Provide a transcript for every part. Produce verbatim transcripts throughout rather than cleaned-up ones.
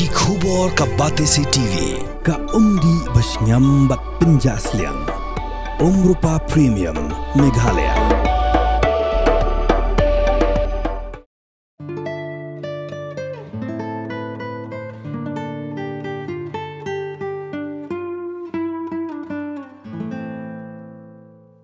Ki khubor ka Batesi T V, ka umdih ba shngiam bad pynjah sliang. Umrupa Premium, Meghalaya.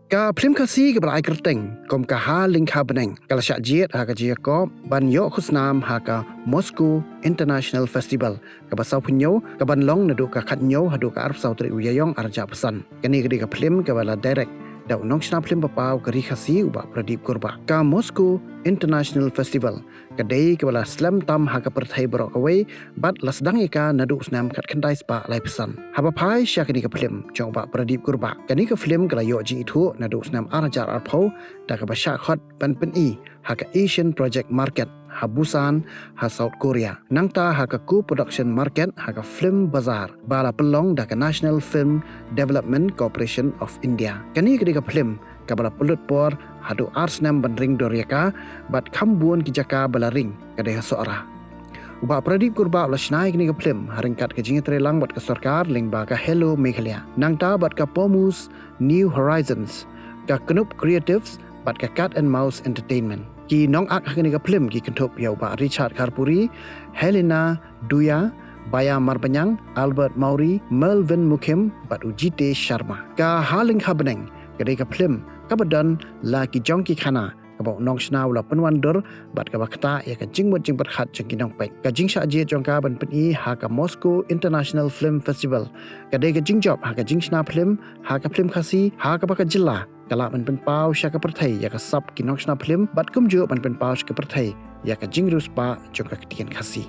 Ka phlim Khasi kaba la ai kyrteng kum ka Ha Lyngkha Bneng ka la shah jied ha ka jingïakop ban ïoh khusnam ha ka Moscow International Festival kaba sawphew hynñiew, kaban long naduh ka khathynñiew haduh ka arphew saw tarik u Ïaïong arhajar arphew san. Kane ka dei ka phlim kaba la direct da u nongshna phlim ba paw ka Ri Khasi u Bah Pradip Kurbah. Ka Moscow International Festival ka dei kaba la slem tam ha ka pyrthei baroh kawei bad la sdang ïa ka naduh u snem khatkhyndai spah laiphew san. Haba phai sha kane ka phlim jong u Bah Pradip Kurbah, kane ka phlim ka la ïoh jingithuh naduh u snem arhajar arphew da kaba shah khot ban pyni ha ka Asian Project Market ha Busan ha South Korea. Nangta ha ka co-production market ha ka Film Bazaar ba la pynlong da ka National Film Development Corporation of India. Kane ka dei ka phlim kaba la pynlut por haduh ar snem ban ring dur ïa ka bad kham bun ki jaka ba la ring ka dei ha Sohra. U Bah Pradip Kurbah u la shna ïa kane ka phlim ha ryngkat ka jingïatreilang bad ka sorkar lyngba ka Hello Meghalaya, nangta bad ka Pomus New Horizons, ka Knup Creatives bad ka Cat and Mouse Entertainment. Ki nongak ha kane ka phlim ki kynthup ïa u Bah Richard Kharpuri, Helena Duya, Baya Marbaniang, Albert Mawrie, Melvin Mukhim bad u Jitesh Sharma. Ka Ha Lyngkha Bneng ka dei ka phlim kaba don la ki jong ki khana kaba u nongshna u la pynwandur bad kaba ktah ïa ka jingmut jingpyrkhat jong ki nongpeit. Ka jingshah jied jong ka ban pyni ha ka Moscow International Film Festival ka dei ka jingjop ha ka jingshna phlim ha ka phlim Khasi, ha kaba ka jylla ka lah ban pynpaw sha ka pyrthei ïa ka sap ki nongshna phlim bad kumjuh ban pynpaw sha ka pyrthei ïa ka jingriewspah jong ka ktien Khasi.